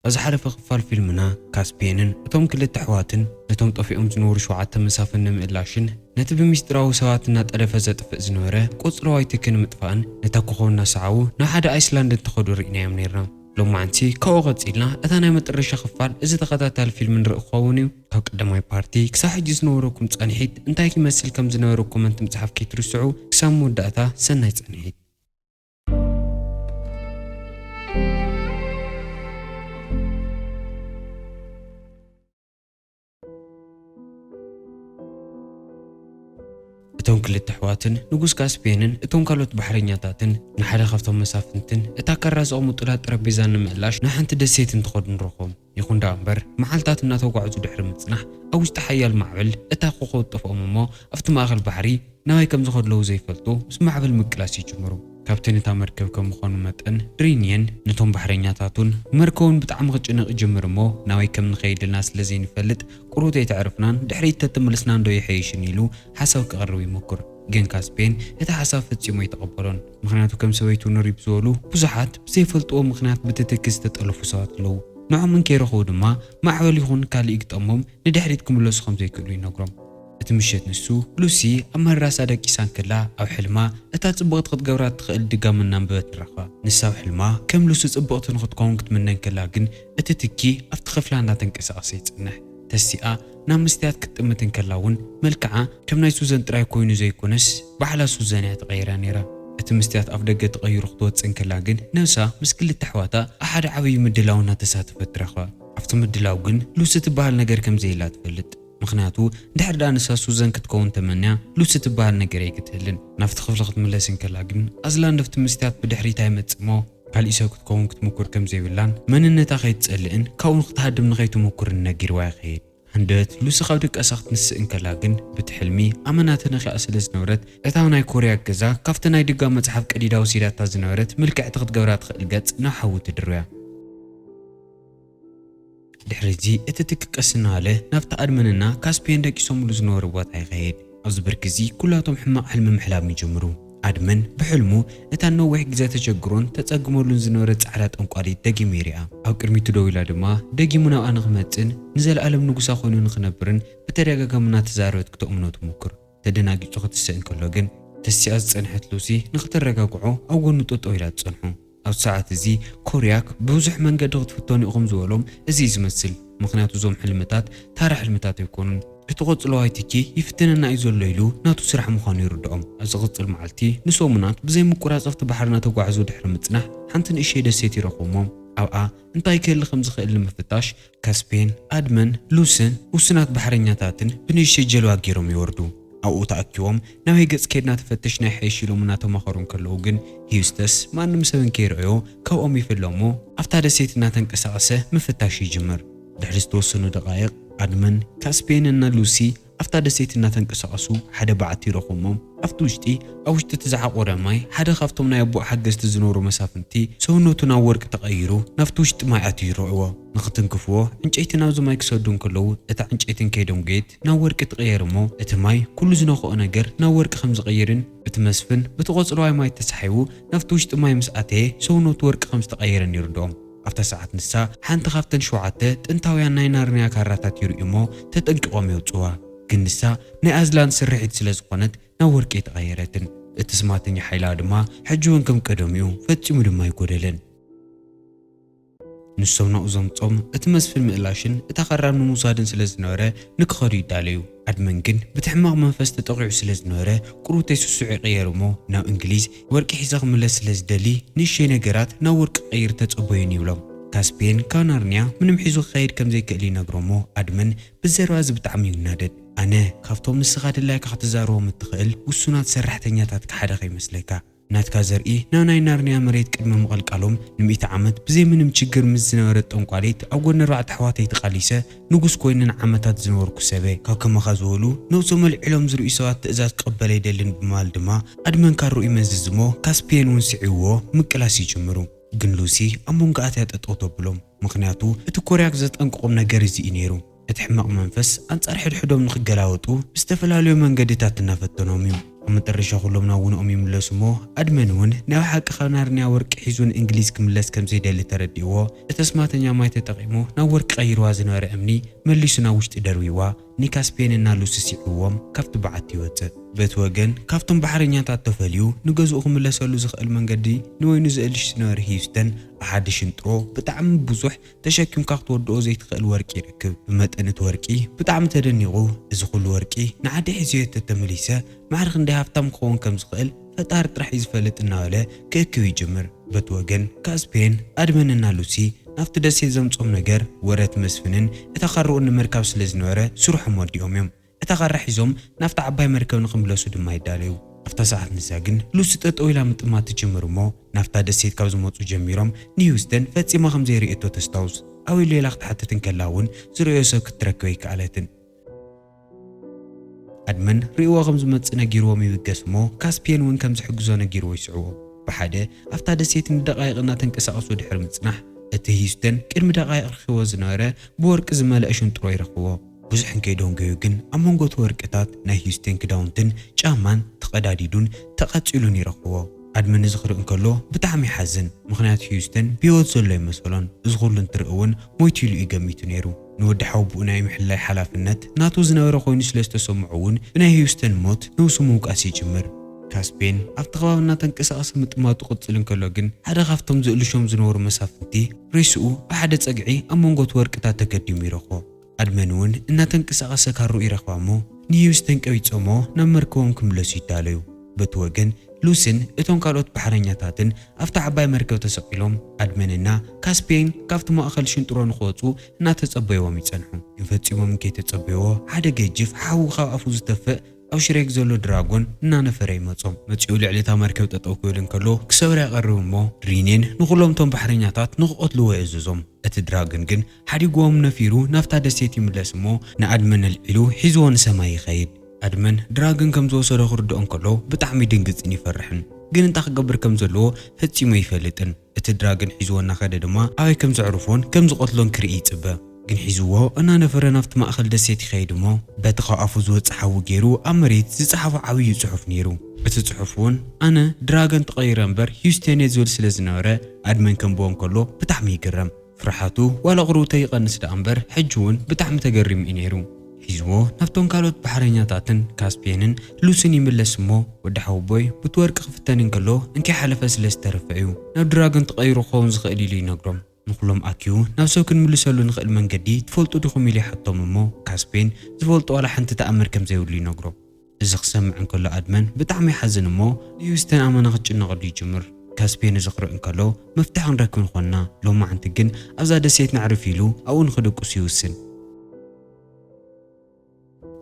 ኣብ ዝሓለፈ ክፋል ፊልምና፣ ካስፔንን እቶም ክልተ ኣሕዋትን ነቶም ጠፊኦም ዝነበሩ ሸውዓተ መሳፍን ንምእላሽን ነቲ ብሚስጢራዊ ሰባት እናጠለፈ ዘጥፍእ ዝነበረ ቆጽለዋይ ትኪ ንምጥፋእን ነታ ኮኾብ እናሰዓቡ ናብ ሓደ ኣይስላንድ እንትኸዱ ርኢናዮም ነይርና። ሎማዓንቲ ካብኡ ቀጺልና እታ ናይ መጠረሻ ክፋል እዚ ተኸታታሊ ፊልም ንርኢ ክኸውን እዩ። ካብ ቀዳማይ ፓርቲ ክሳብ ሕጂ ዝነበረኩም ጻንሒት እንታይ ይመስል ከም ዝነበረ ኮመንት ምጽሓፍ ከይትርስዑ። ክሳብ መወዳእታ ሰናይ ጻንሒት። እቶም ክልተ ኣሕዋትን ንጉስ ካስፔንን እቶም ካልኦት ባሕረኛታትን ንሓደ ካብቶም መሳፍንትን እታ ካራ ዘቐምጡላ ጠረጴዛ ንምእላሽ ናብ ሓንቲ ደሴት እንትኸዱ ንረኽቦም። ይኹን ደኣ እምበር፣ መዓልታት እናተጓዕዙ ድሕሪ ምጽናሕ፣ ኣብ ውሽጢ ሓያል ማዕበል እታ ኮኾብ ትጠፍኦም እሞ፣ ኣብቲ ማእከል ባሕሪ ናበይ ከም ዝኸዱ ዘለዉ ዘይፈልጡ ምስ ማዕበል ምቅላስ ይጅምሩ። ካፕቴን እታ መርከብ ከም ምዃኑ መጠን፣ ድሪንየን ነቶም ባሕረኛታቱን መርከቡን ብጣዕሚ ክጭነቕ ይጅምር እሞ፣ ናበይ ከም ንኸይድ ኢልና ስለ ዘይንፈልጥ፣ ቁሩብ ተይተዕርፍናን ድሕሪት ተተመልስናን ዶ ይሐይሽን ኢሉ ሓሳብ ከቕርብ ይሞክር። ግን ካስፔን እቲ ሓሳብ ፈጺሙ ኣይተቐበሎን። ምኽንያቱ ከም ሰበይቱ ንሪብ ዝበሉ ብዙሓት ብዘይፈልጥዎ ምኽንያት ብትትኪ ዝተጠለፉ ሰባት ኣለዉ። ንዖም እንከይረኽቡ ድማ ማዕበል ይኹን ካልእ ይግጠሞም ንድሕሪት ክምለሱ ከም ዘይክእሉ ይነግሮም። እቲ ምሸት ንሱ ሉሲ ኣብ መራሳ ደቂሳ እንከላ ኣብ ሕልማ እታ ጽብቕቲ ክትገብራ እትኽእል ድጋም እናንበበት ንረኽባ። ንሳ ኣብ ሕልማ ከም ሉሲ ጽብቕቲ ንኽትከውን ክትምነ እንከላ ግን እቲ ትኪ ኣብቲ ክፍላ እናተንቀሳቐሰ ይጸንሕ። ተሲኣ ናብ መስትያት ክትጥምት እንከላ እውን መልክዓ ከም ናይ ሱዘን ጥራይ ኮይኑ ዘይኮነስ ባዕላ ሱዘን እያ ተቐይራ ነይራ። እቲ መስትያት ኣፍ ደገ ተቐይሩ ክትወጽእ እንከላ ግን ነብሳ ምስ ክልተ ኣሕዋታ ኣብ ሓደ ዓብዪ ምድላው እናተሳተፈት ትረኽባ። ኣብቲ ምድላው ግን ሉሲ ትበሃል ነገር ከም ዘየላ ትፈልጥ። ምኽንያቱ እንድሕር ደኣ ንሳ ሱዘን ክትከውን ተመንያ ሉሲ ትበሃል ነገር ኣይክትህልን። ናብቲ ክፍሊ ክትምለስ እንከላ ግን ኣዝላንድ ኣብቲ መስትያት ብድሕሪታ ይመጽእ እሞ ካሊእ ሰብ ክትከውን ክትምኩር ከም ዘይብላን መንነታ ከይትጸልእን ካብኡ ንክትሃድም ንኸይትምኩርን ነጊርዋ ይኸይድ። ህንደት ሉሲ ካብ ድቃሳ ክትንስእ እንከላ ግን ብቲ ሕልሚ ኣመና ተነኺኣ ስለ ዝነበረት እታ ናይ ኮርያ ገዛ ካብቲ ናይ ድጋም መጽሓፍ ቀዲዳ ወሲዳታ ዝነበረት ምልክዕቲ ክትገብራ ትኽእል ገጽ ናብ ሓዊ ትድርብያ። ድሕሪ እዚ እቲ ትኪ ቀስ እናበለ ናብቲ ኣድመንና ካስፔን ደቂሶምሉ ዝነበሩ ቦታ ይኸይድ። ኣብዚ ብርኪ እዚ ኩላቶም ሕማቕ ሕልሚ ምሕላም ይጅምሩ። ኣድመን ብሕልሙ እታ ነዊሕ ግዜ ተሸግሮን ተጸግመሉን ዝነበረት ጻዕዳ ጠንቋሊት ደጊሙ ይሪኣ። ኣብ ቅድሚቱ ደው ኢላ ድማ ደጊሙ ናብኣ ንኽመጽእን ንዘለኣለም ንጉሳ ኮይኑ ንኽነብርን ብተደጋጋሚ እናተዛረበት ክተእምኖ ትሙክር። ተደናጊጹ ክትስእ እንከሎ ግን ተሲኣ ዝጸንሐት ሉሲ ንኽተረጋግዖ ኣብ ጎኑ ጠጠው ኢላ ትጸንሖ። ኣብ ሰዓት እዚ ኮርያክ ብብዙሕ መንገዲ ክትፍተኑ ኢኹም ዝበሎም እዚ እዩ ዝመስል። ምኽንያቱ እዞም ሕልምታት ታራ ሕልምታት ኣይኮኑን። እቲ ቆጽለዋይ ትኪ ይፍትነና እዩ ዘሎ ኢሉ ናቱ ስራሕ ምዃኑ ይርድኦም። ኣብ ዝቕጽል መዓልቲ ንሰሙናት ብዘይ ምቁራጽ ኣብቲ ባሕሪ እናተጓዕዙ ድሕሪ ምጽናሕ ሓንቲ ንእሽተይ ደሴት ይረኽቡ እሞ ኣብኣ እንታይ ክህሊ ከም ዝኽእል ንምፍታሽ ካስፔን፣ ኣድመን፣ ሉስን ውሱናት ባሕረኛታትን ብንእሽተይ ጀልባ ገይሮም ይወርዱ። ኣብኡ ተኣኪቦም ናበይ ገጽ ከድና ተፈተሽና ይሓይሽ ኢሎም እናተማኸሩ እንከለዉ ግን ሂዩስተስ ማንም ሰብ እንከይረኣዮ ካብኦም ይፍለ እሞ ኣብታ ደሴት እናተንቀሳቐሰ ምፍታሽ ይጅምር። ድሕሪ ዝተወሰኑ ደቓይቕ ኣድመን፣ ካስፔን እና ሉሲ ኣብታ ደሴት እናተንቀሳቐሱ ሓደ በዓቲ ይረኽቡ እሞ ኣብቲ ውሽጢ ኣብ ውሽጢ እቲ ዝዓቖረ ማይ ሓደ ካብቶም ናይ ኣቦኡ ሓገዝቲ ዝነበሩ መሳፍንቲ ሰውነቱ ናብ ወርቂ ተቐይሩ ናብቲ ውሽጢ ማይ ኣትዩ ይረኽብዎ። ንኽትንክፍዎ ዕንጨይቲ ናብዚ ማይ ክሰዱ እንከለዉ እታ ዕንጨይቲ እንከይደንጎየት ናብ ወርቂ ትቕየር እሞ እቲ ማይ ኩሉ ዝነኽኦ ነገር ናብ ወርቂ ከም ዝቕይርን እቲ መስፍን ብቲ ቆጽለዋይ ማይ ተሳሒቡ ናብቲ ውሽጢ ማይ ምስ ኣተየ ሰውነቱ ወርቂ ከም ዝተቐየረን ይርድኦም። ኣብታ ሰዓት ንሳ ሓንቲ ካብተን ሸውዓተ ጥንታውያን ናይ ናርንያ ካራታት ይርእዩ እሞ ተጠንቂቖም የውጽዋ። ግን ንሳ ናይ ኣዝላን ስርሒት ስለ ዝኾነት ናብ ወርቂ ኣይተቐየረትን። እቲ ስማተኛ ሓይላ ድማ ሕጂ እውን ከም ቀደሙ እዩ፣ ፈጺሙ ድማ ኣይጎደለን። ንሶም ናብኡ ዘምጾም እቲ መስፍን ምእላሽን እታ ካራ ንምውሳድን ስለ ዝነበረ ንክኸዱ ይዳለዩ። ኣድመን ግን ብቲ ሕማቕ መንፈስ ተጠቒዑ ስለ ዝነበረ ቁሩብ ተይስስዑ ይቕየር እሞ ናብ እንግሊዝ ወርቂ ሒዘ ክምለስ ስለ ዝደሊ ንእሽተይ ነገራት ናብ ወርቂ ክቐይር ተጸበዩን ይብሎም። ካስፔን ካብ ናርንያ ምንም ሒዙ ክኸይድ ከም ዘይክእል ይነግሮ እሞ ኣድመን ብዘረባ እዚ ብጣዕሚ ይናደድ። ኣነ ካብቶም ንስኻ ድላይካ ክትዛረቦም እትኽእል ውሱናት ሰራሕተኛታትካ ሓደ ከይመስለካ። ናትካ ዘርኢ ናብ ናይ ናርንያ መሬት ቅድሚ ምቕልቃሎም ንሚእቲ ዓመት ብዘይ ምንም ችግር ምስ ዝነበረት ጠንቋሊት ኣብ ጎኒ ኣርባዕተ ኣሕዋተይ ተቓሊሰ ንጉስ ኮይነ ንዓመታት ዝነበርኩ ሰበ ካብ ከማኻ ዝበሉ ነብሶም ኣልዒሎም ዝርእዩ ሰባት ትእዛዝ ክቕበል ኣይደልን ብምባል ድማ ኣድመን ካርኡ ይመዝዝ እሞ ካስፒየን እውን ስዒብዎ ምቅላስ ይጅምሩ። ግን ሉሲ ኣብ መንጎኣትያ ጠጠው ተብሎም። ምኽንያቱ እቲ ኮርያክ ዘጠንቅቖም ነገር እዚ እዩ ነይሩ። እቲ ሕማቕ መንፈስ ኣንጻር ሕድሕዶም ንኽገላወጡ ብዝተፈላለዩ መንገድታት እናፈተኖም እዩ። ኣብ መጠረሻ ኩሎም ናብ ውንኦም ይምለሱ እሞ፣ ኣድመን እውን ናይ ሓቂ ካብ ናርንያ ወርቂ ሒዙ ንእንግሊዝ ክምለስ ከም ዘይደሊ ተረዲእዎ፣ እቲ ኣስማተኛ ማይ ተጠቒሙ ናብ ወርቂ ቀይርዋ ዝነበረ እምኒ መሊሱ ናብ ውሽጢ ደርቢዋ፣ ንካስፔን እና ሉሲ ስዒብዎም ካብቲ በዓቲ ይወጽእ። በቲ ወገን ካብቶም ባሕረኛታት ተፈልዩ ንገዝኡ ክምለሰሉ ዝኽእል መንገዲ ንበይኑ ዝእልሽ ዝነበረ ሂዩስተን፣ ኣብ ሓደ ሽንጥሮ ብጣዕሚ ብዙሕ ተሸኪምካ ክትወድኦ ዘይትኽእል ወርቂ ይረክብ። ብመጠን እቲ ወርቂ ብጣዕሚ ተደኒቑ፣ እዚ ኩሉ ወርቂ ንዓዲ ሒዘዮ ተተመሊሰ ማዕረ ክንደይ ሃፍታም ክኸውን ከም ዝኽእል ፈጣሪ ጥራሕ እዩ ዝፈልጥ እናበለ ክእክብ ይጅምር። በቲ ወገን ካስፔን፣ ኣድመን እና ሉሲ ናብቲ ደሴት ዘምጾም ነገር ወረ እቲ መስፍንን እታ ካርኡን ንምርካብ ስለ ዝነበረ ስርሖም ወዲኦም እዮም። እታ ካራ ሒዞም ናብታ ዓባይ መርከብ ንኽምለሱ ድማ ይዳለዩ። ኣብታ ሰዓት ንሳ ግን ሉሲ ጠጠው ኢላ ምጥማት ትጅምር እሞ ናብታ ደሴት ካብ ዝመጹ ጀሚሮም ንሂውስተን ፈጺማ ከም ዘይርእየቶ ተስታውስ። ኣበይ ኣሎ ኢላ ክትሓትት እንከላ እውን ዝርእዮ ሰብ ክትረክብ ኣይከኣለትን። ኣድመን ርእይዎ ከም ዝመጽእ ነጊርዎም ይብገስ እሞ ካስፒየን እውን ከም ዝሕግዞ ነጊርዎ ይስዕቦ። ብሓደ ኣብታ ደሴት ንደቓይቕ እናተንቀሳቐሱ ድሕሪ ምጽናሕ እቲ ሂውስተን ቅድሚ ደቓይቕ ረኺቦ ዝነበረ ብወርቂ ዝመልአ ሽንጥሮ ይረኽቦ። ብዙሕ እንከይደንጎዩ ግን ኣብ መንጎ እቲ ወርቅታት ናይ ሂውስተን ክዳውንትን ጫማን ተቐዳዲዱን ተቐጺሉን ይረኽቦ። ኣድመን እዚ ክርኢ እንከሎ ብጣዕሚ ይሓዝን። ምኽንያቱ ሂውስተን ብህይወት ዘሎ ኣይመሰሎን። እዚ ኩሉ እንትርኢ እውን ሞይቱ ኢሉ እዩ ገሚቱ ነይሩ። ንወዲ ሓወብኡ ናይ ምሕላይ ሓላፍነት ናቱ ዝነበረ ኮይኑ ስለ ዝተሰምዖ እውን ብናይ ሂውስተን ሞት ነብሱ ምውቃስ ይጅምር። ካስፔን ኣብቲ ከባቢ እናተንቀሳቐሰ ምጥማቱ ቅጽል እንከሎ ግን ሓደ ካብቶም ዝእልሾም ዝነበሩ መሳፍንቲ ሬስኡ ብሓደ ጸግዒ ኣብ መንጎ እቲ ወርቅታት ተገዲሙ ይረኽቦ። ኣድመን እውን እናተንቀሳቐሰ ካርኡ ይረኽባ እሞ ንሂውስተን ቀቢጾሞ ናብ መርከቦም ክምለሱ ይዳለዩ። በቲ ወገን ሉስን እቶም ካልኦት ባሕረኛታትን ኣብታ ዓባይ መርከብ ተሰቒሎም ኣድመንና ካስፔን ካብቲ ማእኸል ሽንጥሮ ንክወፁ እናተጸበይዎም ይጸንሑ። ግን ፈጺሞም እንከይተጸበይዎ ሓደ ገጅፍ ሓዊ ካብ ኣፉ ዝተፍእ ኣብ ሽሬክ ዘሎ ድራጎን እናነፈረ ይመጾም። መጺኡ ልዕሊ እታ መርከብ ጠጠው ክብል እንከሎ ክሰብራ ይቐርብ እሞ ሪኔን ንኹሎም እቶም ባሕረኛታት ንክቐትልዎ የእዝዞም። እቲ ድራጎን ግን ሓዲግዎም ነፊሩ ናብታ ደሴት ይምለስ እሞ ንኣድመን ኣልዒሉ ሒዝዎ ንሰማይ ይኸይድ። ኣድመን ድራጎን ከም ዝወሰዶ ክርድኦ እንከሎ ብጣዕሚ ይድንግጽን ይፈርሕን። ግን እንታይ ክገብር ከም ዘለዎ ፈጺሙ ኣይፈልጥን። እቲ ድራጎን ሒዝዎ እናኸደ ድማ ኣበይ ከም ዘዕርፎን ከም ዝቐትሎን ክርኢ ይጽበ። ግን ሒዝዎ እናነፈረ ናብቲ ማእኸል ደሴት ይኸይድ እሞ በቲ ካብ ኣፉ ዝወጽእ ሓዊ ገይሩ ኣብ መሬት ዝጸሓፎ ዓብዪ ጽሑፍ ነይሩ። እቲ ጽሑፍ እውን ኣነ ድራጎን ተቐይረ እምበር ሂውስተን እየ ዝብል ስለ ዝነበረ ኣድመን ከንብቦ እንከሎ ብጣዕሚ ይግረም። ፍርሓቱ ዋላ ቁርውተ ይቐንስ ደኣ እምበር ሕጂ እውን ብጣዕሚ ተገሪሙ እዩ ነይሩ። ሒዝዎ ናብቶም ካልኦት ባሕረኛታትን ካስፔንን ሉስን ይምለስ እሞ ወዲ ሓወቦይ ብቲ ወርቂ ክፍተን እንከሎ እንከይሓለፈ ስለ ዝተረፈ እዩ። ናብ ድራጎን ተቐይሩ ክኸውን ዝኽእል ኢሉ ይነግሮም። ንኹሎም ኣኪቡ ናብ ሰብ ክንምልሰሉ ንኽእል መንገዲ ትፈልጡ ዲኹም ኢሉ ይሓቶም እሞ ካስፔን ዝፈልጦ ዋላ ሓንቲ ተኣምር ከም ዘይብሉ ይነግሮም። እዚ ክሰምዕ እንከሎ ኣድመን ብጣዕሚ ይሓዝን እሞ ንሂውስተን ኣመና ክትጭነቐሉ ይጅምር። ካስፔን እዚ ክርኢ እንከሎ መፍትሒ ክንረክብ ንኾንና፣ ሎማዓንቲ ግን ኣብዛ ደሴት ነዕርፍ ኢሉ ኣብኡ ንኽድቅሱ ይውስን።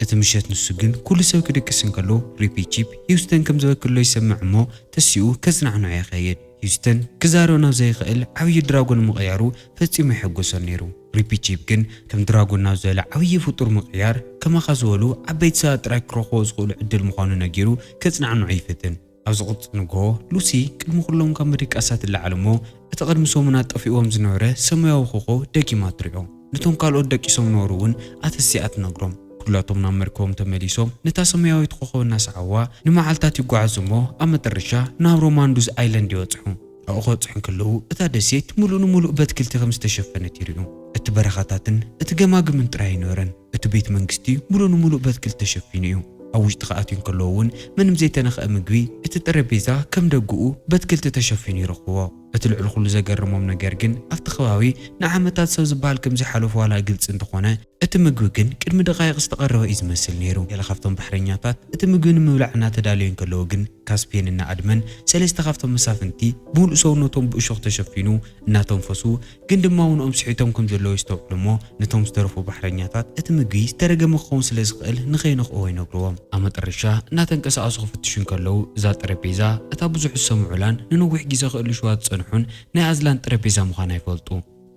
እቲ ምሸት ንሱ ግን ኩሉ ሰብ ክድቅስ እንከሎ ሪፒ ቺፕ ሂውስተን ከም ዝበክሎ ይሰምዕ እሞ ተሲኡ ከጽናዕንዖ ይኸይድ። ሂውስተን ክዛረብ ናብ ዘይኽእል ዓብዪ ድራጎን ምቕያሩ ፈጺሙ ኣይሐጎሶን ነይሩ። ሪፒ ቺፕ ግን ከም ድራጎን ናብ ዝበለ ዓብዪ ፍጡር ምቕያር ከማኻ ዝበሉ ዓበይቲ ሰባት ጥራይ ክረኽቦ ዝኽእሉ ዕድል ምዃኑ ነጊሩ ከጽናዕንዖ ይፍትን። ኣብ ዝቕጽል ንግሆ ሉሲ ቅድሚ ኩሎም ካብ ምድቃሳ ትለዓል እሞ እቲ ቅድሚ ሰሙናት ጠፊእዎም ዝነበረ ሰማያዊ ኮኾብ ደጊማ ትሪኦ። ነቶም ካልኦት ደቂሶም ነበሩ እውን ኣተሲኣ ትነግሮም። ኩላቶም ናብ መርከቦም ተመሊሶም ነታ ሰማያዊት ኮኾብ እናሰዓዋ ንመዓልታት ይጓዓዙ እሞ ኣብ መጠረሻ ናብ ሮማንዱዝ ኣይላንድ ይበጽሑ። ኣብኡ ክበጽሑ እንከለዉ እታ ደሴት ምሉእ ንምሉእ በትክልቲ ከም ዝተሸፈነት ይርእዩ። እቲ በረኻታትን እቲ ገማግምን ጥራይ ኣይነበረን። እቲ ቤት መንግስቲ ምሉእ ንምሉእ በትክልቲ ተሸፊኑ እዩ። ኣብ ውሽጢ ክኣትዩ እንከለዉ እውን ምንም ዘይተነኽአ ምግቢ እቲ ጠረጴዛ ከም ደግኡ በትክልቲ ተሸፊኑ ይረኽብዎ። እቲ ልዕሊ ኩሉ ዘገረሞም ነገር ግን ኣብቲ ከባቢ ንዓመታት ሰብ ዝበሃል ከም ዘይሓለፎ ዋላ ግልጺ እንተኾነ እቲ ምግቢ ግን ቅድሚ ደቓይቕ ዝተቐረበ እዩ ዝመስል ነይሩ። ገለ ካብቶም ባሕረኛታት እቲ ምግቢ ንምብላዕ እናተዳለዩ እንከለዉ ግን ካስፔን እና ኣድመን ሰለስተ ካብቶም መሳፍንቲ ብምሉእ ሰውነቶም ብእሾኽ ተሸፊኑ እናተንፈሱ ግን ድማ ውንኦም ስሒቶም ከም ዘለዉ ይስተውዕሉ እሞ ነቶም ዝተረፉ ባሕረኛታት እቲ ምግቢ ዝተረገመ ክኸውን ስለ ዝኽእል ንኸይነኽእዎ ይነግርዎም። ኣብ መጠረሻ እናተንቀሳቐሱ ክፍትሹ እንከለዉ እዛ ጠረጴዛ እታ ብዙሕ ዝሰምዑላን ንነዊሕ ግዜ ክእልሽዋ ዝጸንሑን ናይ ኣዝላን ጠረጴዛ ምዃና ይፈልጡ።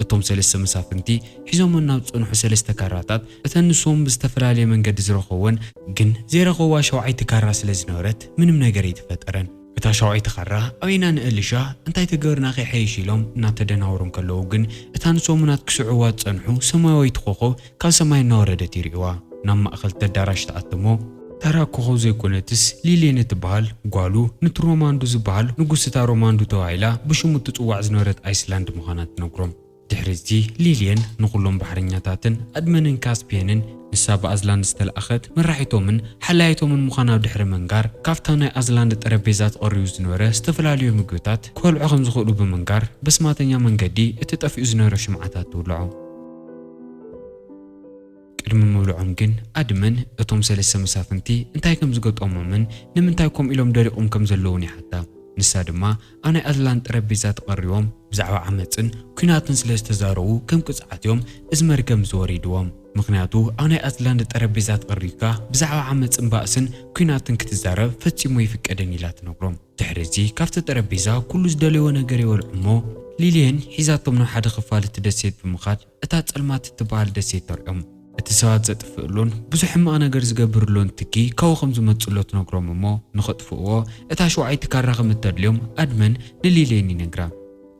እቶም ሰለስተ መሳፍንቲ ሒዞመን ናብ ዝጸንሑ ሰለስተ ካራታት እተን ንሶም ብዝተፈላለየ መንገዲ ዝረኸብወን ግን ዘይረኸብዋ ሸውዓይቲ ካራ ስለ ዝነበረት ምንም ነገር ኣይተፈጠረን። እታ ሻውዒቲ ካራ ኣበይና ንእልሻ እንታይ ተገበርና ከይሐይሽ ኢሎም እናተደናወሩ እንከለዉ ግን እታ ንሰሙናት ክስዕዋ ዝጸንሑ ሰማያዊት ኮኾብ ካብ ሰማይ እናወረደት ይርእዋ። ናብ ማእኸል እቲ ኣዳራሽ ትኣትሞ ተራ ኮኸብ ዘይኮነትስ፣ ሊልየን እትበሃል ጓሉ፣ ንትሮማንዱ ዝበሃል ንጉስ እታ ሮማንዱ ተባሂላ ብሽሙ እትጽዋዕ ዝነበረት ኣይስላንድ ምዃና ትነግሮም። ድሕሪ እዚ፣ ሊልየን ንኹሎም ባሕረኛታትን ኣድመንን ካስፒየንን፣ ንሳ ብኣዝላንድ ዝተለኣኸት መራሒቶምን ሓላይቶምን ምዃና ኣብ ድሕሪ ምንጋር፣ ካብታ ናይ ኣዝላንድ ጠረጴዛ ተቐርዩ ዝነበረ ዝተፈላለዩ ምግብታት ክበልዑ ከም ዝኽእሉ ብምንጋር፣ በስማተኛ መንገዲ እቲ ጠፊኡ ዝነበረ ሽምዓታት ትውልዖ። ቅድሚ ምብልዖም ግን ኣድመን እቶም ሰለስተ መሳፍንቲ እንታይ ከም ዝገጠሞምን ንምንታይ ከምኡ ኢሎም ደሪቖም ከም ዘለውን ይሓታ። ንሳ ድማ ኣብ ናይ ኣዝላንድ ጠረጴዛ ተቐሪቦም ብዛዕባ ዓመጽን ኲናትን ስለ ዝተዛረቡ ከም ቅጽዓት እዮም እዚ መርገም እዚ ወሪድዎም። ምኽንያቱ ኣብ ናይ ኣዝላንድ ጠረጴዛ ተቐሪብካ ብዛዕባ ዓመጽን ባእስን ኲናትን ክትዛረብ ፈጺሙ ኣይፍቀድን ኢላ ትነግሮም። ድሕሪ እዚ ካብቲ ጠረጴዛ ኩሉ ዝደለይዎ ነገር ይበልዑ እሞ ሊልየን ሒዛቶም ናብ ሓደ ክፋል እቲ ደሴት ብምኻድ እታ ጸልማት እትበሃል ደሴት ተርዕዮም። እቲ ሰባት ዘጥፍእሉን ብዙሕ ሕማቕ ነገር ዝገብርሉን ትኪ ካብኡ ከም ዝመጽእሎ ትነግሮም እሞ ንኸጥፍእዎ እታ ሸውዓይቲ ካራ ከም እተድልዮም ኣድመን ንሊልየን ይነግራ።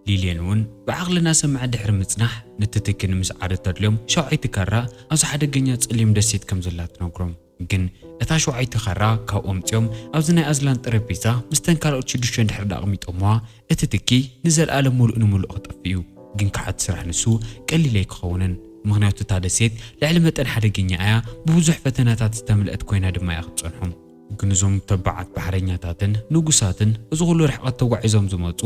ሊልየን እውን ብዓቕሊ እናሰምዐ ድሕሪ ምጽናሕ ነቲ ትኪ ንምስዓር እተድልዮም ሸውዓይቲ ካራ ኣብዚ ሓደገኛ ጸሊም ደሴት ከም ዘላ ትነግሮም። ግን እታ ሸውዓይቲ ካራ ካብኡ ኣምጺኦም ኣብዚ ናይ ኣዝላንድ ጠረጴዛ ምስተን ካልኦት ሽዱሽተ እንድሕር ደኣ ኣቕሚጦምዋ እቲ ትኪ ንዘለኣለም ምሉእ ንምሉእ ክጠፍእ እዩ። ግን ክሓት ስራሕ ንሱ ቀሊል ኣይክኸውንን። ምኽንያቱ እታ ደሴት ልዕሊ መጠን ሓደገኛ እያ፣ ብብዙሕ ፈተናታት ዝተመልአት ኮይና ድማ እያ ክትጸንሖም። ግን እዞም ተባዓት ባሕረኛታትን ንጉሳትን እዚ ኩሉ ርሕቀት ተጓዒዞም ዝመጹ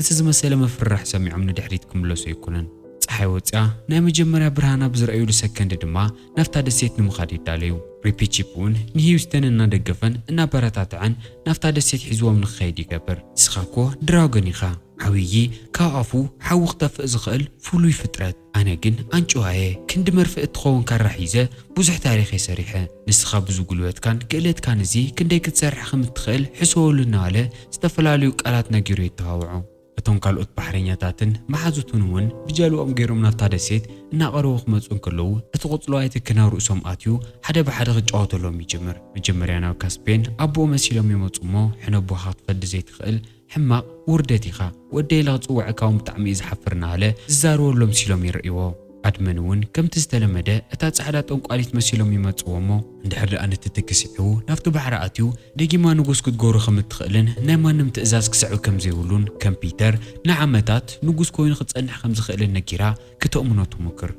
እቲ ዝመሰለ ምፍርራሕ ሰሚዖም ንድሕሪት ክምለሱ ኣይኮነን። ጸሓይ ወጺኣ ናይ መጀመርያ ብርሃና ብዝረኣዩሉ ሰከንድ ድማ ናብታ ደሴት ንምኻድ ይዳለዩ። ሪፒቺፕ እውን ንሂውስተን እናደገፈን እናበረታትዐን ናብታ ደሴት ሒዝዎም ንክኸይድ ይገብር። ንስኻ እኮ ድራጎን ኢኻ፣ ዓብዪ ካብ ኣፉ ሓዊ ክተፍእ ዝኽእል ፍሉይ ፍጥረት። ኣነ ግን ኣንጭዋየ ክንዲ መርፍእ እትኸውን ካራ ሒዘ ብዙሕ ታሪኽ እየ ሰሪሐ። ንስኻ ብዙ ጉልበትካን ክእለትካን እዚ ክንደይ ክትሰርሕ ከም እትኽእል ሕሰበሉ እናበለ ዝተፈላለዩ ቃላት ነጊሩ የተዋውዖ። እቶም ካልኦት ባሕረኛታትን መሓዙቱን እውን ብጀልባኦም ገይሮም ናብታ ደሴት እናቐረቡ ክመፁ እንከለዉ እቲ ቆፅለዋይ ትኪ ናብ ርእሶም ኣትዩ ሓደ ብሓደ ክጫወተሎም ይጅምር። መጀመርያ ናብ ካስፔን ኣቦኡ መሲሎም ይመፁ እሞ ሕነቦኻ ክትፈዲ ዘይትኽእል ሕማቕ ውርደት ኢኻ፣ ወደይ ኢለ ክፅውዐካ እውን ብጣዕሚ እየ ዝሓፍር እናበለ ዝዛረበሎም ሲሎም ይርእይዎ። ኣድመን እውን ከምቲ ዝተለመደ እታ ጻዕዳ ጠንቋሊት መሲሎም ይመጽዎ እሞ እንድሕር ደኣ ነቲ ትኪ ስዒቡ ናብቲ ባሕሪ ኣትዩ ደጊማ ንጉስ ክትገብሮ ከም እትኽእልን ናይ ማንም ትእዛዝ ክስዕብ ከም ዘይብሉን ከም ፒተር ንዓመታት ንጉስ ኮይኑ ክጸንሕ ከም ዝኽእልን ነጊራ ክተእምኖ ትሙክር።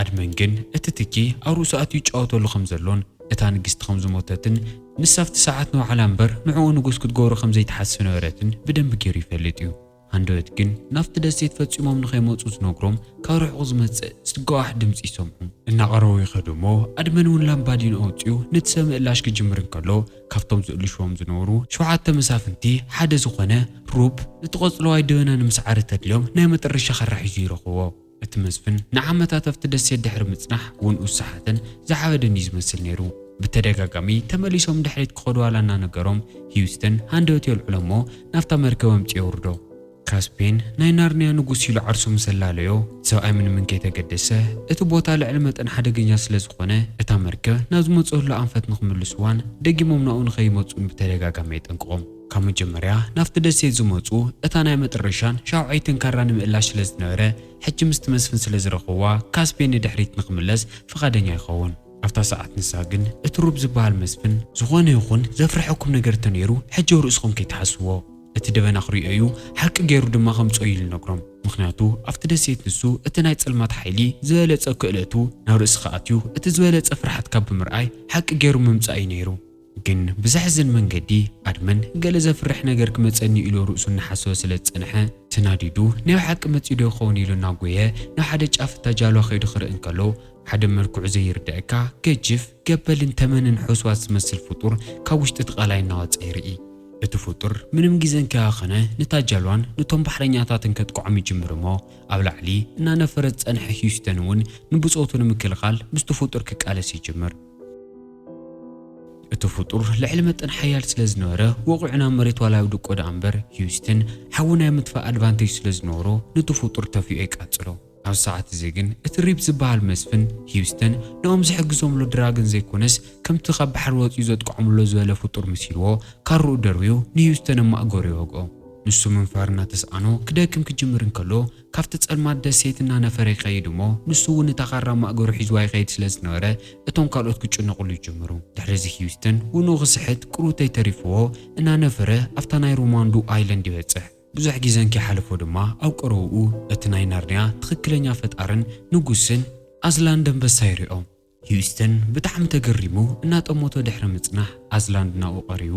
ኣድመን ግን እቲ ትኪ ኣብ ርእሱ ኣትዩ ይጫወተሉ ከም ዘሎን እታ ንግስቲ ከም ዝሞተትን ንሳ ኣብቲ ሰዓት ንባዕላ እምበር ንዕኡ ንጉስ ክትገብሮ ከም ዘይትሓስብ ነበረትን ብደንቢ ገይሩ ይፈልጥ እዩ። ሃንደበት ግን ናብቲ ደሴት ፈጺሞም ንኸይመጹ ዝነግሮም ካብ ርሑቕ ዝመጽእ ዝጓዋሕ ድምጺ ይሰምዑ። እናቐረቡ ይኸዱ እሞ ኣድመን እውን ላምባዲን ኣውጺኡ ነቲ ሰብ ምእላሽ ክጅምር እንከሎ ካብቶም ዝእልሽዎም ዝነበሩ ሸውዓተ መሳፍንቲ ሓደ ዝኾነ ሩብ ነቲ ቆጽለዋይ ደበና ንምስዓር እተድልዮም ናይ መጠረሻ ካራ ሒዙ ይረኽብዎ። እቲ መስፍን ንዓመታት ኣብቲ ደሴት ድሕሪ ምጽናሕ እውን ውሱሓትን ዝዓበደን እዩ ዝመስል ነይሩ። ብተደጋጋሚ ተመሊሶም ድሕሪት ክኸዱ ዋላ እናነገሮም ሂውስተን ሃንደበት የልዕሎ እሞ ናብታ መርከብ ኣምጺኡ የውርዶ። ካስፔን ናይ ናርንያ ንጉስ ኢሉ ዓርሱ ምስ ኣላለዮ ሰብኣይ ምንም እንከይተገደሰ እቲ ቦታ ልዕሊ መጠን ሓደገኛ ስለ ዝኾነ እታ መርከብ ናብ ዝመጽእሉ ኣንፈት ንኽምልስዋን ደጊሞም ናብኡ ንኸይመጹን ብተደጋጋሚ የጠንቅቖም። ካብ መጀመርያ ናብቲ ደሴት ዝመጹ እታ ናይ መጠረሻን ሻውዓይትን ካራ ንምእላሽ ስለ ዝነበረ ሕጂ ምስቲ መስፍን ስለ ዝረኸብዋ ካስፔን ንድሕሪት ንኽምለስ ፍቓደኛ ይኸውን። ኣብታ ሰዓት ንሳ ግን እቲ ሩብ ዝበሃል መስፍን ዝኾነ ይኹን ዘፍርሐኩም ነገር እንተነይሩ ሕጂ ኣብ ርእስኹም ከይትሓስብዎ እቲ ደበና ክርእዮ እዩ ሓቂ ገይሩ ድማ ከምጽኦ ኢሉ ይነግሮም። ምኽንያቱ ኣብቲ ደሴት ንሱ እቲ ናይ ጸልማት ሓይሊ ዝበለጸ ክእለቱ ናብ ርእስኻ ኣትዩ እቲ ዝበለጸ ፍርሓትካ ብምርኣይ ሓቂ ገይሩ ምምጻእ እዩ ነይሩ። ግን ብዘሕዝን መንገዲ ኣድመን ገለ ዘፍርሕ ነገር ክመጸኒ ኢሉ ርእሱ እናሓሰበ ስለ ዝጸንሐ ተናዲዱ ናይ ብሓቂ መጺኡ ዶ ይኸውን ኢሉ እናጎየ ናብ ሓደ ጫፍ እታ ጃልባ ከይዱ ክርኢ እንከሎ ሓደ መልክዑ ዘይርደኣካ ገጅፍ ገበልን ተመንን ሕውስዋስ ዝመስል ፍጡር ካብ ውሽጢ እቲ ቀላይ እናወጸ ይርኢ። እቲ ፍጡር ምንም ግዜ እንከይባኸነ ነታ ጃልባን ነቶም ባሕረኛታትን ከጥቅዖም ይጅምር እሞ ኣብ ላዕሊ እናነፈረ ዝጸንሐ ሂውስተን እውን ንብጾቱ ንምክልኻል ምስቲ ፍጡር ክቃለስ ይጅምር። እቲ ፍጡር ልዕሊ መጠን ሓያል ስለ ዝነበረ ወቒዑ ናብ መሬት ዋላ ይውድቆ ደኣ እምበር ሂውስተን ሓዊ ናይ ምጥፋእ ኣድቫንቴጅ ስለ ዝነበሮ ነቲ ፍጡር ተፊኡ የቃጽሎ። ኣብዚ ሰዓት እዚ ግን እቲ ሪፕ ዝበሃል መስፍን ሂውስተን ንኦም ዝሕግዞምሉ ድራገን ዘይኮነስ ከምቲ ካብ ባሕሪ ወጺኡ ዘጥቅዖምሎ ዝበለ ፍጡር መሲልዎ ካርኡ ደርብዩ ንሂውስተን ኣብ ማእገሩ ይወግኦ። ንሱ ምንፋር እናተስኣኖ ክደክም ክጅምር እንከሎ፣ ካብቲ ጸልማት ደሴት እናነፈረ ይኸይድ እሞ፣ ንሱ እውን እታ ካራ ማእገሩ ሒዝዋ ይኸይድ ስለ ዝነበረ፣ እቶም ካልኦት ክጭነቑሉ ይጅምሩ። ድሕሪ እዚ ሂውስተን ውንኡ ክስሕት ቅሩተይ ተሪፍዎ እናነፈረ ኣብታ ናይ ሮማንዱ ኣይላንድ ይበጽሕ። ብዙሕ ግዜ እንከይሓለፎ ድማ ኣብ ቀረባኡ እቲ ናይ ናርንያ ትኽክለኛ ፈጣርን ንጉስን ኣዝላንድ ኣንበሳ ይሪኦ። ሂውስተን ብጣዕሚ ተገሪሙ እናጠመቶ ድሕሪ ምጽናሕ ኣዝላንድ ናብኡ ቀሪቡ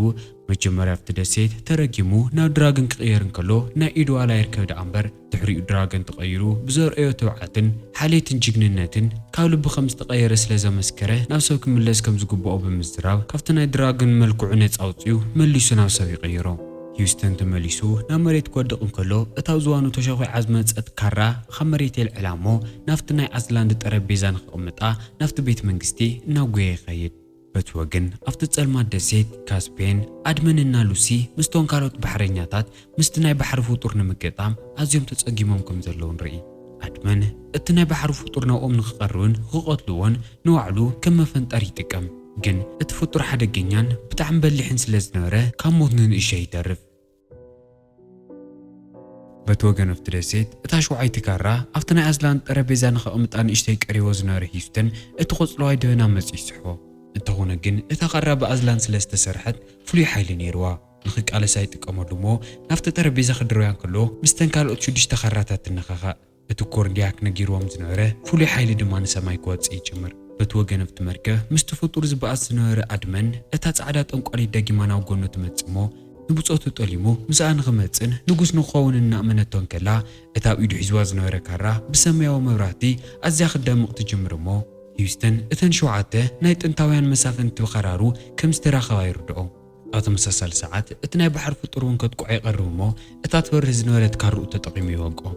መጀመርያ ኣብቲ ደሴት ተረጊሙ ናብ ድራገን ክቕየር እንከሎ ናይ ኢዱ ዋላ ይርከብ ደኣ እምበር ድሕሪኡ ድራገን ተቐይሩ ብዘርእዮ ትብዓትን ሓልየትን ጅግንነትን ካብ ልቢ ከም ዝተቐየረ ስለ ዘመስከረ ናብ ሰብ ክምለስ ከም ዝግብኦ ብምዝራብ ካብቲ ናይ ድራገን መልክዑ ነጻ ኣውጺኡ መሊሱ ናብ ሰብ ይቕይሮ። ሂውስተን ተመሊሱ ናብ መሬት ክወድቕ እንከሎ እታ ኣብ ዝባኑ ተሸኺዓ ዝመጸት ካራ ካብ መሬት የልዕላ እሞ ናብቲ ናይ ኣዝላንድ ጠረጴዛ ንኸቕምጣ ናብቲ ቤት መንግስቲ እናጎየ ይኸይድ። በቲ ወገን ኣብቲ ጸልማት ደሴት ካስፔን ኣድመንና ሉሲ ምስቶም ካልኦት ባሕረኛታት ምስቲ ናይ ባሕሪ ፍጡር ንምግጣም ኣዝዮም ተጸጊሞም ከም ዘለዉ ንርኢ። ኣድመን እቲ ናይ ባሕሪ ፍጡር ናብኦም ንኽቐርብን ክቐትልዎን ንባዕሉ ከም መፈንጠር ይጥቀም። ግን እቲ ፍጡር ሓደገኛን ብጣዕሚ በሊሕን ስለ ዝነበረ ካብ ሞት ንንእሽተይ ይተርፍ። በቲ ወገን ኣብቲ ደሴት እታ ሸውዓይቲ ካራ ኣብቲ ናይ ኣዝላንድ ጠረጴዛ ንኸቕምጣ ንእሽተይ ቀሪቦ ዝነበረ ሂውስተን እቲ ቆጽለዋይ ደበና መጺኡ ይስሕቦ። እንተኾነ ግን እታ ካራ ብኣዝላንድ ስለ ዝተሰርሐት ፍሉይ ሓይሊ ነይርዋ። ንኽቃለስ ኣይጥቀመሉ እሞ ናብቲ ጠረጴዛ ክድርብያ እንከሎ ምስተን ካልኦት ሽዱሽተ ካራታት ትነኻኻእ። እቲ ኮርዲያክ ነጊርዎም ዝነበረ ፍሉይ ሓይሊ ድማ ንሰማይ ክወጽእ ይጅምር። በቲ ወገን ኣብቲ መርከብ ምስቲ ፍጡር ዝበኣስ ዝነበረ ኣድመን እታ ጻዕዳ ጠንቋሊት ደጊማ ናብ ጎኑ ትመጽእ እሞ ንብጾቱ ጠሊሙ ምስኣ ንኽመጽእን ንጉስ ንኽኸውን እናእመነቶ እንከላ እታ ኣብ ኢዱ ሒዝዋ ዝነበረ ካራ ብሰማያዊ መብራህቲ ኣዝያ ክትደምቕ ትጅምር እሞ ሂውስተን እተን ሸውዓተ ናይ ጥንታውያን መሳፍንቲ ብኸራሩ ከም ዝተራኸባ ይርድኦ። ኣብ ተመሳሳሊ ሰዓት እቲ ናይ ባሕሪ ፍጡር እውን ከጥቅዖ ይቐርብ እሞ እታ ትበርህ ዝነበረት ካርኡ ተጠቒሙ ይወቅኦ።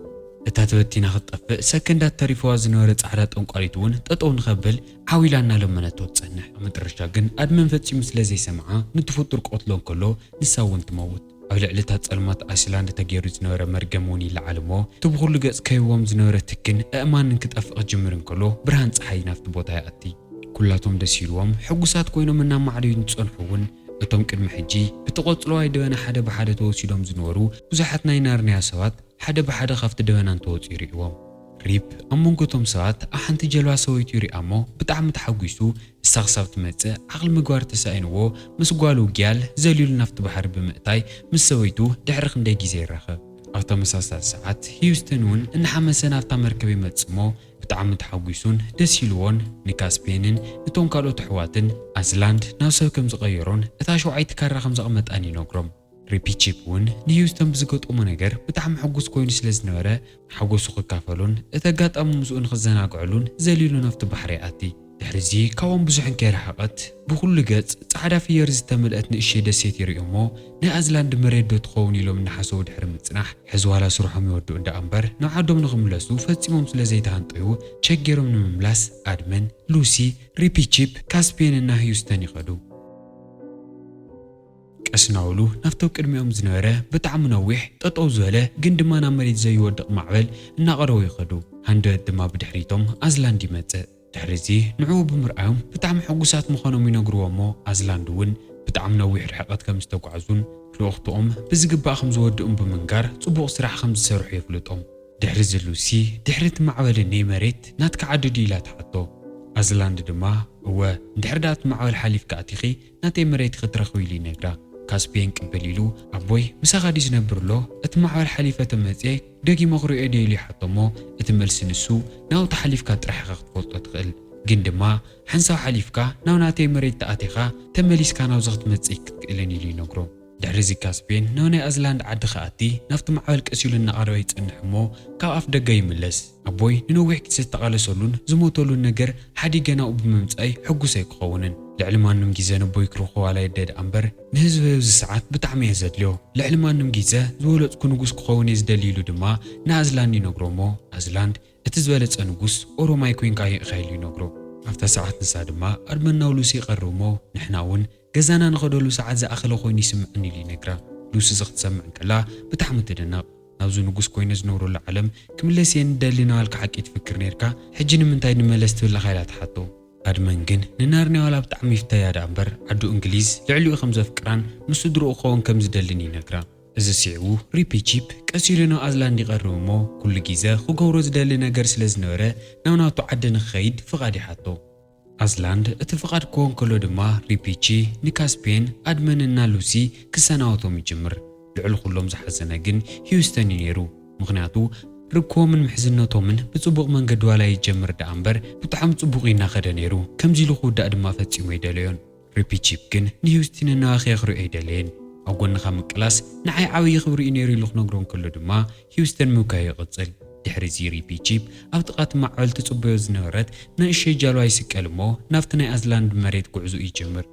እታ ተበቲና ክትጠፍእ ሰከንዳት ተሪፍዋ ዝነበረ ጻዕዳ ጠንቋሊት እውን ጠጠው ንኸብል ዓው ኢላ እናለመነቶ ትጸንሕ። ኣብ መጨረሻ ግን ኣድመን ፈጺሙ ስለ ዘይሰምዓ ንቲ ፍጡር ክቐትሎ እንከሎ ንሳ እውን ትመውት። ኣብ ልዕሊ እታ ጸልማት ኣስላንድ ተገይሩ ዝነበረ መርገም እውን ይለዓል እሞ እቲ ብኹሉ ገጽ ከይዎም ዝነበረ ትክን ኣእማንን ክጠፍእ ክጅምር እንከሎ ብርሃን ጸሓይ ናብቲ ቦታ ይኣቲ። ኩላቶም ደስ ኢልዎም ሕጉሳት ኮይኖም እናማዕደዩ እንትጸንሑ እውን እቶም ቅድሚ ሕጂ ብቲ ቆጽለዋይ ደበና ሓደ ብሓደ ተወሲዶም ዝነበሩ ብዙሓት ናይ ናርንያ ሰባት ሓደ ብሓደ ካብቲ ደበና እንተወጹ ይርእዎም። ሪፕ ኣብ መንጎ እቶም ሰባት ኣብ ሓንቲ ጀልባ ሰበይቱ ይሪኣ እሞ ብጣዕሚ ተሓጒሱ እሳ ክሳብ ትመጽእ ዓቕሊ ምግባር ተሳኢንዎ ምስ ጓሉ ጊያል ዘሊሉ ናብቲ ባሕሪ ብምእታይ ምስ ሰበይቱ ድሕሪ ክንደይ ግዜ ይራኸብ። ኣብ ተመሳሳሊ ሰዓት ሂውስተን እውን እናሓመሰ ናብታ መርከብ ይመጽእ እሞ ብጣዕሚ ተሓጒሱን ደስ ኢልዎን ንካስፔንን እቶም ካልኦት ኣሕዋትን ኣዝላንድ ናብ ሰብ ከም ዝቐየሮን እታ ሸውዓይቲ ካራ ከም ዘቕመጣን ይነግሮም። ሪፒቺፕ እውን ንሂውስተን ብዝገጠሞ ነገር ብጣዕሚ ሕጉስ ኮይኑ ስለ ዝነበረ ሓጎሱ ክካፈሉን እቲ ኣጋጣሚ ምስኡ ንክዘናግዕሉን ዘሊሉ ናብቲ ባሕሪ ይኣቲ። ድሕሪ እዚ ካብኦም ብዙሕ እንከይረሓቐት ብኹሉ ገጽ ጻዕዳ ፍየር ዝተመልአት ንእሽተይ ደሴት ይርእዩ እሞ ናይ ኣዝላንድ መሬት ዶ ትኸውን ኢሎም እናሓሰቡ ድሕሪ ምጽናሕ ሕዚ ዋላ ስርሖም ይወድኡ ደኣ እምበር ናብ ዓዶም ንኽምለሱ ፈጺሞም ስለ ዘይተሃንጠዩ ቸገሮም ንምምላስ ኣድመን፣ ሉሲ፣ ሪፒቺፕ፣ ካስፔን እና ሂውስተን ይኸዱ። ቀስ እናበሉ ናብቲ ኣብ ቅድሚኦም ዝነበረ ብጣዕሚ ነዊሕ ጠጠው ዝበለ ግን ድማ ናብ መሬት ዘይወድቕ ማዕበል እናቐረቡ ይኸዱ። ሃንደበት ድማ ብድሕሪቶም ኣዝላንድ ይመጽእ። ድሕሪ እዚ ንዕኡ ብምርኣዮም ብጣዕሚ ሕጉሳት ምዃኖም ይነግርዎ እሞ ኣዝላንድ እውን ብጣዕሚ ነዊሕ ርሕቀት ከም ዝተጓዕዙን ልኡኽትኦም ብዝግባእ ከም ዝወድኡን ብምንጋር ጽቡቕ ስራሕ ከም ዝሰርሑ የፍልጦም። ድሕሪ እዚ ሉሲ ድሕሪ እቲ ማዕበልን ናይ መሬት ናትካ ዓዲ ድዩ ኢላ ትሓቶ። ኣዝላንድ ድማ እወ እንድሕር ደኣ እቲ ማዕበል ሓሊፍካ ኣቲኺ ናተይ መሬት ክትረኽቢ ኢሉ ይነግራ። ካስፔን ቅብል ኢሉ ኣቦይ ምሳኻ ድዩ ዝነብር ኣሎ እቲ ማዕበል ሓሊፈ ተመጽየ ደጊመ ክርእዮ ድየ ኢሉ ይሓቶ እሞ እቲ መልሲ ንሱ ናብኡ ተሓሊፍካ ጥራሕ ኢኻ ክትፈልጦ ትኽእል ግን ድማ ሓንሳብ ሓሊፍካ ናብ ናተይ መሬት ተኣቲኻ ተመሊስካ ናብዚ ክትመጽእ ኣይክትክእልን ኢሉ ይነግሮ። ድሕሪ እዚ ካስፔን ናብ ናይ ኣዝላንድ ዓዲ ክኣቲ ናብቲ ማዕበል ቀስ ኢሉ እናቐረበ ይጸንሕ እሞ ካብ ኣፍ ደገ ይምለስ። ኣቦይ ንነዊሕ ግዜ ዝተቓለሰሉን ዝሞተሉን ነገር ሓዲገ ናብኡ ብምምጻይ ሕጉስ ኣይክኸውንን። ልዕሊ ማንም ግዜ ነቦይ ክረኽቦ ዋላ የደ ደኣ እምበር ንህዝቢ ኣብዚ ሰዓት ብጣዕሚ እየ ዘድልዮ። ልዕሊ ማንም ግዜ ዝበለጽኩ ንጉስ ክኸውን እየ ዝደሊ ኢሉ ድማ ንኣዝላንድ ይነግሮ እሞ ኣዝላንድ እቲ ዝበለጸ ንጉስ ኦሮማይ ኮይንካ ኢኻ ኢሉ ይነግሮ። ኣብታ ሰዓት ንሳ ድማ ኣድመን ናብ ሉሲ ይቐርብ እሞ ንሕና እውን ገዛና ንኸደሉ ሰዓት ዝኣኸለ ኮይኑ ይስምዕኒ ኢሉ ይነግራ። ሉሲ እዚ ክትሰምዕ እንከላ ብጣዕሚ ትድነቕ። ናብዚ ንጉስ ኮይነ ዝነብረሉ ዓለም ክምለስ እየ ንደሊ ናባልካ ሓቂ ትፍክር ነርካ ሕጂ ንምንታይ ንመለስ ትብለኻ ኢላ ትሓቶ። ኣድመን ግን ንናርንያ ዋላ ብጣዕሚ ይፍተያ ደኣ እምበር ዓዱ እንግሊዝ ልዕሊኡ ከም ዘፍቅራን ምስ ስድርኡ ክኸውን ከም ዝደልን ይነግራ። እዚ ስዒቡ ሪፒ ቺፕ ቀስ ኢሉ ናብ ኣዝላንድ ይቐርብ እሞ ኩሉ ግዜ ክገብሮ ዝደሊ ነገር ስለ ዝነበረ ናብ ናቱ ዓዲ ንክኸይድ ፍቓድ ይሓቶ። ኣዝላንድ እቲ ፍቓድ ክህቦ እንከሎ ድማ ሪፒቺ ንካስፔን ኣድመንና ሉሲ ክሰናበቶም ይጅምር። ልዕሊ ኩሎም ዝሓዘነ ግን ሂውስተን እዩ ነይሩ። ምኽንያቱ ርክቦምን ምሕዝነቶምን ብጽቡቕ መንገዲ ዋላ ይጀምር ደኣ እምበር ብጣዕሚ ጽቡቕ እዩ እናኸደ ነይሩ። ከምዚ ኢሉ ክውዳእ ድማ ፈጺሙ ኣይደለዮን። ሪፒቺፕ ግን ንሂውስቲን እናባኸየ ክሪኦ ኣይደለየን። ኣብ ጎንኻ ምቅላስ ንዓይ ዓብዪ ክብሪ እዩ ነይሩ ኢሉ ክነግሮ እንከሎ ድማ ሂውስተን ምብካዩ ይቕጽል። ድሕሪ እዚ ሪፒቺፕ ኣብ ጥቓ እቲ ማዕበል ትጽበዮ ዝነበረት ንእሽተይ ጃልባ ይስቀል እሞ ናብቲ ናይ ኣዝላንድ መሬት ጉዕዞ ይጅምር።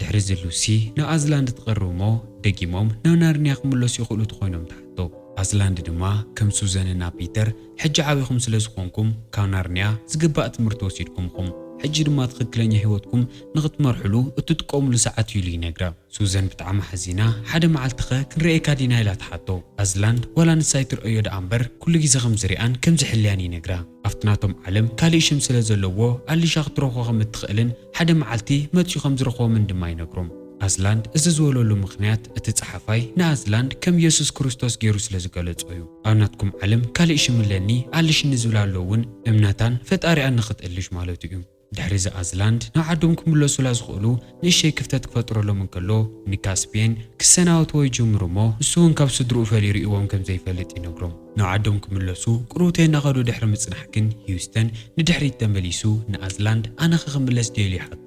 ድሕሪ እዚ ሉሲ ናብ ኣዝላንድ ትቐርብ እሞ ደጊሞም ናብ ናርንያ ክምለሱ ይኽእሉ ተኾይኖም ትሓቶ። ኣዝላንድ ድማ ከም ሱዘንና ፒተር ሕጂ ዓቢኹም ስለ ዝኾንኩም ካብ ናርንያ ዝግባእ ትምህርቲ ወሲድኩም ኢኹም። ሕጂ ድማ ትኽክለኛ ህይወትኩም ንኽትመርሕሉ እትጥቀሙሉ ሰዓት እዩ ኢሉ ይነግራ። ሱዘን ብጣዕሚ ሓዚና፣ ሓደ መዓልቲ ኸ ክንርእየካ ዲና ኢላ ትሓቶ። ኣዝላንድ ዋላ ንሳ ኣይትርእዮ ደኣ እምበር ኩሉ ግዜ ከም ዝሪኣን ከም ዝሕልያን ይነግራ። ኣብቲ ናቶም ዓለም ካሊእ ሽም ስለ ዘለዎ ኣሊሻ ክትረኽቦ ከም እትኽእልን ሓደ መዓልቲ መጺኡ ከም ዝረኽቦምን ድማ ይነግሮም። ኣዝላንድ እዚ ዝበለሉ ምኽንያት እቲ ጸሓፋይ ንኣዝላንድ ከም የሱስ ክርስቶስ ገይሩ ስለ ዝገለጾ እዩ። ኣብ ናትኩም ዓለም ካሊእ ሽም ኣለኒ ኣልሽኒ ዝብላ ኣሎ እውን እምነታን ፈጣሪኣን ንኽትእልሽ ማለቱ እዩ። ድሕሪ እዚ ኣዝላንድ ናብ ዓዶም ክምለሱላ ዝኽእሉ ንእሽተይ ክፍተት ክፈጥረሎም እንከሎ ንካስፒየን ክሰናበትዎ ይጅምሩ እሞ ንሱ እውን ካብ ስድርኡ ፈሊሩ እዎም ከም ዘይፈልጥ ይነግሮም። ናብ ዓዶም ክምለሱ ቅሩብተይ እናኸዱ ድሕሪ ምጽናሕ ግን ሂውስተን ንድሕሪት ተመሊሱ ንኣዝላንድ ኣነ ኸ ክምለስ ድየ ኢሉ ይሓቶ።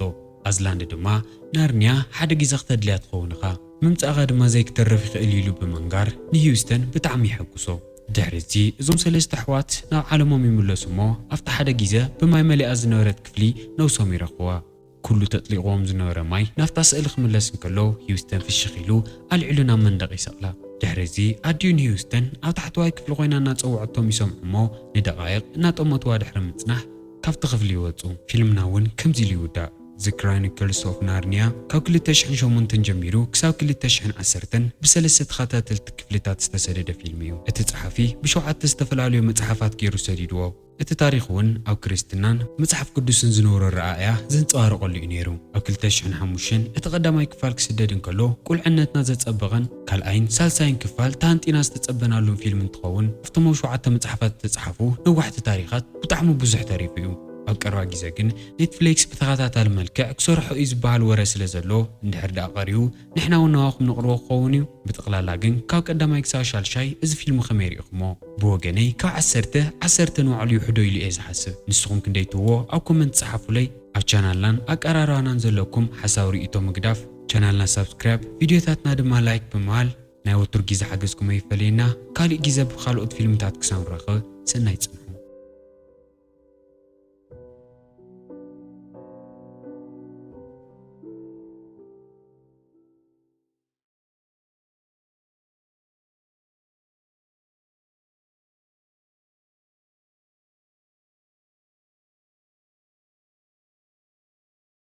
ኣዝላንድ ድማ ናርንያ ሓደ ግዜ ክተድልያ ትኸውን ኢኻ፣ ምምጻእኻ ድማ ዘይክተርፍ ይኽእል ኢሉ ብምንጋር ንሂውስተን ብጣዕሚ የሐጉሶ። ድሕሪ እዚ እዞም ሰለስተ ኣሕዋት ናብ ዓለሞም ይምለሱ እሞ ኣብቲ ሓደ ግዜ ብማይ መሊኣ ዝነበረት ክፍሊ ነብሶም ይረኽብዋ። ኩሉ ተጥሊቕዎም ዝነበረ ማይ ናብታ ስእሊ ክምለስ እንከሎ ሂውስተን ፍሽኽ ኢሉ ኣልዒሉ ናብ መንደቕ ይሰቕላ። ድሕሪ እዚ ኣዲኡ ንሂውስተን ኣብ ታሕተዋይ ክፍሊ ኮይና እናጸውዐቶም ይሰምዑ እሞ ንደቓይቕ እናጠመትዋ ድሕሪ ምጽናሕ ካብቲ ክፍሊ ይወጹ። ፊልምና እውን ከምዚ ኢሉ ይውዳእ። The Chronicles of Narnia ካብ ክልተ ሽሕን ሸሞንተን ጀሚሩ ክሳብ ክልተ ሽሕን ዓሰርተን ብሰለስተ ተኸታተልቲ ክፍልታት ዝተሰደደ ፊልም እዩ። እቲ ጸሓፊ ብሸውዓተ ዝተፈላለዩ መጽሓፋት ገይሩ ሰዲድዎ። እቲ ታሪኽ እውን ኣብ ክርስትናን መጽሓፍ ቅዱስን ዝነበሮ ኣረኣእያ ዘንጸባርቐሉ እዩ ነይሩ። ኣብ ክልተ ሽሕን ሓሙሽተን እቲ ቀዳማይ ክፋል ክስደድ እንከሎ ቁልዕነትና ዘጸበቐን ካልኣይን ሳልሳይን ክፋል ተሃንጢና ዝተጸበናሉን ፊልም እንትኸውን ኣብቶም ኣብ ሸውዓተ መጽሓፋት ዝተጻሕፉ ነዋሕቲ ታሪኻት ብጣዕሚ ብዙሕ ተሪፉ እዩ። ኣብ ቀረባ ግዜ ግን ኔትፍሊክስ ብተኸታታሊ መልክዕ ክሰርሖ እዩ ዝበሃል ወረ ስለ ዘሎ እንድሕር ደኣ ቀሪቡ ንሕና እውን ናባኹም ነቕርቦ ክኸውን እዩ። ብጠቕላላ ግን ካብ ቀዳማይ ክሳብ ሻልሻይ እዚ ፊልም ከመይ ርኢኹሞ? ብወገነይ ካብ ዓሰርተ ዓሰርተ ንባዕሉ ይውሕዶ ኢሉ እየ ዝሓስብ። ንስኹም ክንደይ ትብዎ ኣብ ኮመንት ጸሓፉለይ። ኣብ ቻናልናን ኣቀራርባናን ዘለኩም ሓሳብ ርእይቶ ምግዳፍ ቻናልና ሳብስክራይብ ቪድዮታትና ድማ ላይክ ብምባል ናይ ወትሩ ግዜ ሓገዝኩም ኣይፈለየና። ካልእ ግዜ ብኻልኦት ፊልምታት ክሳብ ንራኸብ ሰናይ ጽንሑ።